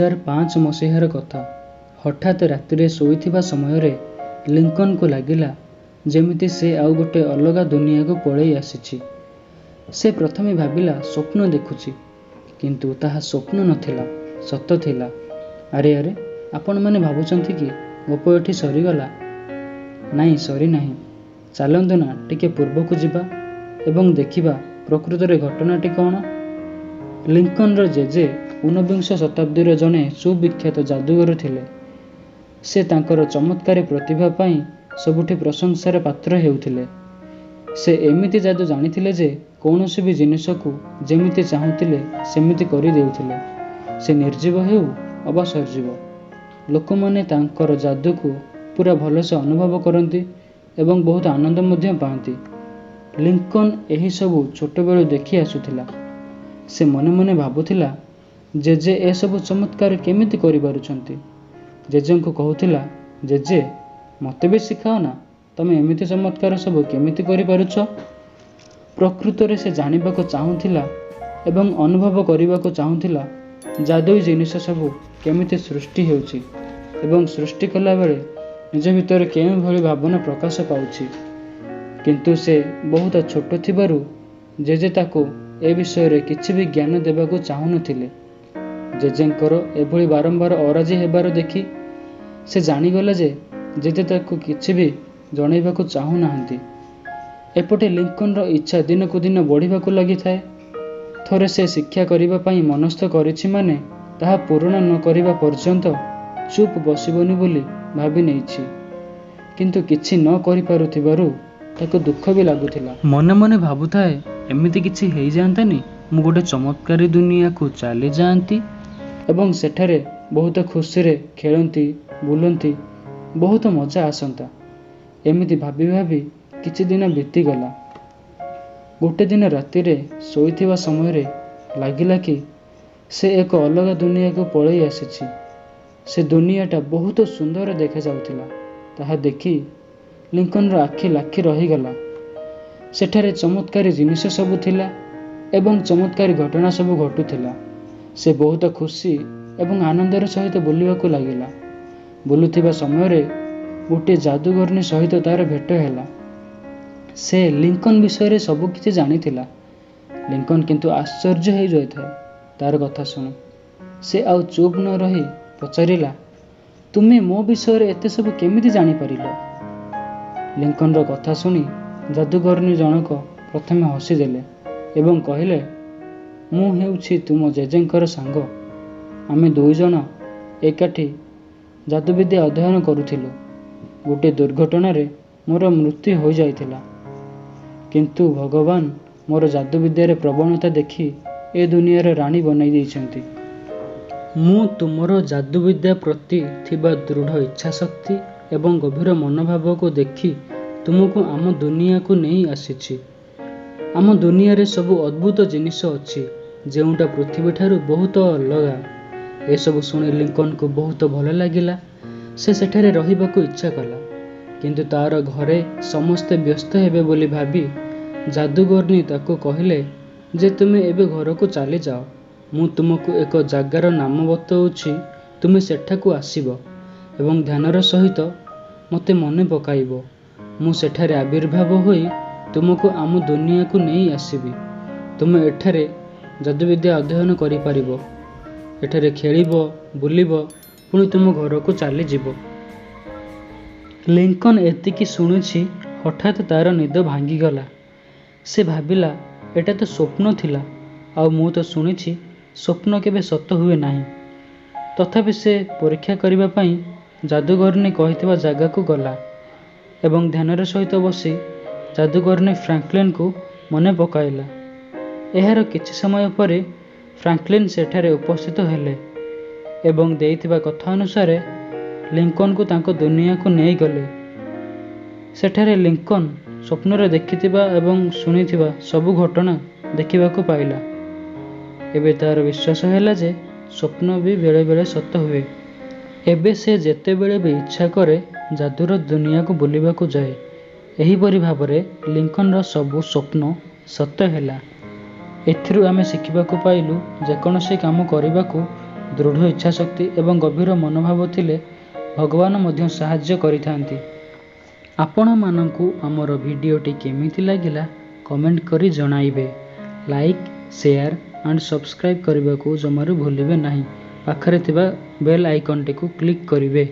2005 ମସିହାର କଥା। ହଠାତ୍ ରାତିରେ ଶୋଇଥିବା ସମୟରେ ଲିଙ୍କନ୍‌କୁ ଲାଗିଲା ଯେମିତି ସେ ଆଉ ଗୋଟେ ଅଲଗା ଦୁନିଆକୁ ପଳେଇ ଆସିଛି। ସେ ପ୍ରଥମେ ଭାବିଲା ସ୍ୱପ୍ନ ଦେଖୁଛି, କିନ୍ତୁ ତାହା ସ୍ୱପ୍ନ ନଥିଲା, ସତ ଥିଲା। ଆରେ ଆରେ, ଆପଣମାନେ ଭାବୁଛନ୍ତି କି ଗପ ଏଠି ସରିଗଲା? ନାଇଁ, ସରିନାହିଁ। ଚାଲନ୍ତୁ ନା ଟିକେ ପୂର୍ବକୁ ଯିବା ଏବଂ ଦେଖିବା ପ୍ରକୃତରେ ଘଟଣାଟି କ'ଣ। ଲିଙ୍କନ୍‌ର ଜେଜେ ଊନବିଂଶ ଶତାବ୍ଦୀର ଜଣେ ସୁବିଖ୍ୟାତ ଯାଦୁଗର ଥିଲେ। ସେ ତାଙ୍କର ଚମତ୍କାରୀ ପ୍ରତିଭା ପାଇଁ ସବୁଠି ପ୍ରଶଂସାର ପାତ୍ର ହେଉଥିଲେ। ସେ ଏମିତି ଯାଦୁ ଜାଣିଥିଲେ ଯେ କୌଣସି ବି ଜିନିଷକୁ ଯେମିତି ଚାହୁଁଥିଲେ ସେମିତି କରିଦେଉଥିଲେ, ସେ ନିର୍ଜୀବ ହେଉ ଅବା ସଜୀବ। ଲୋକମାନେ ତାଙ୍କର ଯାଦୁକୁ ପୂରା ଭଲସେ ଅନୁଭବ କରନ୍ତି ଏବଂ ବହୁତ ଆନନ୍ଦ ମଧ୍ୟ ପାଆନ୍ତି। ଲିଙ୍କନ୍ ଏହିସବୁ ଛୋଟବେଳୁ ଦେଖି ଆସୁଥିଲା। ସେ ମନେ ମନେ ଭାବୁଥିଲା, ଜେଜେ ଏସବୁ ଚମତ୍କାର କେମିତି କରିପାରୁଛନ୍ତି? ଜେଜେଙ୍କୁ କହୁଥିଲା, ଜେଜେ, ମୋତେ ବି ଶିଖାଅ ନା, ତମେ ଏମିତି ଚମତ୍କାର ସବୁ କେମିତି କରିପାରୁଛ? ପ୍ରକୃତରେ ସେ ଜାଣିବାକୁ ଚାହୁଁଥିଲା ଏବଂ ଅନୁଭବ କରିବାକୁ ଚାହୁଁଥିଲା ଯାଦୁଇ ଜିନିଷ ସବୁ କେମିତି ସୃଷ୍ଟି ହେଉଛି ଏବଂ ସୃଷ୍ଟି କଲାବେଳେ ନିଜ ଭିତରେ କେଉଁଭଳି ଭାବନା ପ୍ରକାଶ ପାଉଛି। କିନ୍ତୁ ସେ ବହୁତ ଛୋଟ ଥିବାରୁ ଜେଜେ ତାକୁ ଏ ବିଷୟରେ କିଛି ବି ଜ୍ଞାନ ଦେବାକୁ ଚାହୁଁନଥିଲେ। ଜେଜେଙ୍କର ଏଭଳି ବାରମ୍ବାର ଅରାଜି ହେବାର ଦେଖି ସେ ଜାଣିଗଲା ଯେ ଜେଜେ ତାକୁ କିଛି ବି ଜଣାଇବାକୁ ଚାହୁଁନାହାନ୍ତି। ଏପଟେ ଲିଙ୍କନ୍‌ର ଇଚ୍ଛା ଦିନକୁ ଦିନ ବଢ଼ିବାକୁ ଲାଗିଥାଏ। ଥରେ ସେ ଶିକ୍ଷା କରିବା ପାଇଁ ମନସ୍ଥ କରିଛି ମାନେ ତାହା ପୂରଣ ନ କରିବା ପର୍ଯ୍ୟନ୍ତ ଚୁପ୍ ବସିବନି ବୋଲି ଭାବିନେଇଛି। କିନ୍ତୁ କିଛି ନ କରିପାରୁଥିବାରୁ ତାକୁ ଦୁଃଖ ବି ଲାଗୁଥିଲା। ମନେ ମନେ ଭାବୁଥାଏ, ଏମିତି କିଛି ହେଇଯାଆନ୍ତାନି, ମୁଁ ଗୋଟେ ଚମତ୍କାରୀ ଦୁନିଆକୁ ଚାଲିଯାଆନ୍ତି ଏବଂ ସେଠାରେ ବହୁତ ଖୁସିରେ ଖେଳନ୍ତି, ବୁଲନ୍ତି, ବହୁତ ମଜା ଆସନ୍ତା। ଏମିତି ଭାବି ଭାବି କିଛି ଦିନ ବିତିଗଲା। ଗୋଟେ ଦିନ ରାତିରେ ଶୋଇଥିବା ସମୟରେ ଲାଗିଲା କି ସେ ଏକ ଅଲଗା ଦୁନିଆକୁ ପଳେଇ ଆସିଛି। ସେ ଦୁନିଆଟା ବହୁତ ସୁନ୍ଦର ଦେଖାଯାଉଥିଲା। ତାହା ଦେଖି ଲିଙ୍କନ୍‌ର ଆଖି ଲାଖି ରହିଗଲା। ସେଠାରେ ଚମତ୍କାରୀ ଜିନିଷ ସବୁ ଥିଲା ଏବଂ ଚମତ୍କାରୀ ଘଟଣା ସବୁ ଘଟୁଥିଲା। ସେ ବହୁତ ଖୁସି ଏବଂ ଆନନ୍ଦର ସହିତ ବୁଲିବାକୁ ଲାଗିଲା। ବୁଲୁଥିବା ସମୟରେ ଗୋଟିଏ ଯାଦୁଗରଣୀ ସହିତ ତାର ଭେଟ ହେଲା। ସେ ଲିଙ୍କନ୍ ବିଷୟରେ ସବୁକିଛି ଜାଣିଥିଲା। ଲିଙ୍କନ୍ କିନ୍ତୁ ଆଶ୍ଚର୍ଯ୍ୟ ହୋଇଯାଇଥାଏ ତାର କଥା ଶୁଣି। ସେ ଆଉ ଚୁପ୍ ନ ରହି ପଚାରିଲା, ତୁମେ ମୋ ବିଷୟରେ ଏତେ ସବୁ କେମିତି ଜାଣିପାରିଲ? ଲିଙ୍କନ୍‌ର କଥା ଶୁଣି ଯାଦୁଗରଣୀ ଜଣକ ପ୍ରଥମେ ହସିଦେଲେ ଏବଂ କହିଲେ, ମୁଁ ହେଉଛି ତୁମ ଜେଜେଙ୍କର ସାଙ୍ଗ। ଆମେ ଦୁଇଜଣ ଏକାଠି ଯାଦୁବିଦ୍ୟା ଅଧ୍ୟୟନ କରୁଥିଲୁ। ଗୋଟିଏ ଦୁର୍ଘଟଣାରେ ମୋର ମୃତ୍ୟୁ ହୋଇଯାଇଥିଲା। କିନ୍ତୁ ଭଗବାନ ମୋର ଯାଦୁବିଦ୍ୟାରେ ପ୍ରବଣତା ଦେଖି ଏ ଦୁନିଆର ରାଣୀ ବନାଇ ଦେଇଛନ୍ତି। ମୁଁ ତୁମର ଯାଦୁବିଦ୍ୟା ପ୍ରତି ଥିବା ଦୃଢ଼ ଇଚ୍ଛାଶକ୍ତି ଏବଂ ଗଭୀର ମନୋଭାବକୁ ଦେଖି ତୁମକୁ ଆମ ଦୁନିଆକୁ ନେଇ ଆସିଛି। ଆମ ଦୁନିଆରେ ସବୁ ଅଦ୍ଭୁତ ଜିନିଷ ଅଛି, ଯେଉଁଟା ପୃଥିବୀଠାରୁ ବହୁତ ଅଲଗା। ଏସବୁ ଶୁଣି ଲିଙ୍କନ୍‌କୁ ବହୁତ ଭଲ ଲାଗିଲା। ସେ ସେଠାରେ ରହିବାକୁ ଇଚ୍ଛା କଲା। କିନ୍ତୁ ତାର ଘରେ ସମସ୍ତେ ବ୍ୟସ୍ତ ହେବେ ବୋଲି ଭାବି ଯାଦୁଗରଣୀ ତାକୁ କହିଲେ ଯେ ତୁମେ ଏବେ ଘରକୁ ଚାଲିଯାଅ। ମୁଁ ତୁମକୁ ଏକ ଜାଗାର ନାମ ବତାଉଛି, ତୁମେ ସେଠାକୁ ଆସିବ ଏବଂ ଧ୍ୟାନର ସହିତ ମୋତେ ମନେ ପକାଇବ। ମୁଁ ସେଠାରେ ଆବିର୍ଭାବ ହୋଇ ତୁମକୁ ଆମ ଦୁନିଆକୁ ନେଇ ଆସିବି। ତୁମେ ଏଠାରେ ଯାଦୁବିଦ୍ୟା ଅଧ୍ୟୟନ କରିପାରିବ। ଏଠାରେ ଖେଳିବ, ବୁଲିବ, ପୁଣି ତୁମ ଘରକୁ ଚାଲିଯିବ। ଲିଙ୍କନ୍ ଏତିକି ଶୁଣିଛି, ହଠାତ୍ ତାର ନିଦ ଭାଙ୍ଗିଗଲା। ସେ ଭାବିଲା, ଏଟା ତ ସ୍ୱପ୍ନ ଥିଲା, ଆଉ ମୁଁ ତ ଶୁଣିଛି ସ୍ୱପ୍ନ କେବେ ସତ ହୁଏ ନାହିଁ। ତଥାପି ସେ ପରୀକ୍ଷା କରିବା ପାଇଁ ଯାଦୁଗରଣୀ କହିଥିବା ଜାଗାକୁ ଗଲା ଏବଂ ଧ୍ୟାନର ସହିତ ବସି ଯାଦୁଗରଣୀ ଫ୍ରାଙ୍କଲିନ୍‌କୁ ମନେ ପକାଇଲା। ଏହାର କିଛି ସମୟ ପରେ ଫ୍ରାଙ୍କଲିନ୍ ସେଠାରେ ଉପସ୍ଥିତ ହେଲେ ଏବଂ ଦେଇଥିବା କଥା ଅନୁସାରେ ଲିଙ୍କନ୍‌କୁ ତାଙ୍କ ଦୁନିଆକୁ ନେଇଗଲେ। ସେଠାରେ ଲିଙ୍କନ୍ ସ୍ୱପ୍ନରେ ଦେଖିଥିବା ଏବଂ ଶୁଣିଥିବା ସବୁ ଘଟଣା ଦେଖିବାକୁ ପାଇଲା। ଏବେ ତାର ବିଶ୍ୱାସ ହେଲା ଯେ ସ୍ୱପ୍ନ ବି ବେଳେବେଳେ ସତ ହୁଏ। ଏବେ ସେ ଯେତେବେଳେ ବି ଇଚ୍ଛା କରେ ଯାଦୁର ଦୁନିଆକୁ ବୁଲିବାକୁ ଯାଏ। ଏହିପରି ଭାବରେ ଲିଙ୍କନ୍‌ର ସବୁ ସ୍ୱପ୍ନ ସତ ହେଲା। ଏଥିରୁ ଆମେ ଶିଖିବାକୁ ପାଇଲୁ, ଯେକୌଣସି କାମ କରିବାକୁ ଦୃଢ଼ ଇଚ୍ଛାଶକ୍ତି ଏବଂ ଗଭୀର ମନୋଭାବ ଥିଲେ ଭଗବାନ ମଧ୍ୟ ସାହାଯ୍ୟ କରିଥାନ୍ତି। ଆପଣମାନଙ୍କୁ ଆମର ଭିଡ଼ିଓଟି କେମିତି ଲାଗିଲା କମେଣ୍ଟ କରି ଜଣାଇବେ। ଲାଇକ୍, ସେୟାର ଆଣ୍ଡ ସବସ୍କ୍ରାଇବ୍ କରିବାକୁ ଜମାରୁ ଭୁଲିବେ ନାହିଁ। ପାଖରେ ଥିବା ବେଲ୍ ଆଇକନ୍ଟିକୁ କ୍ଲିକ୍ କରିବେ।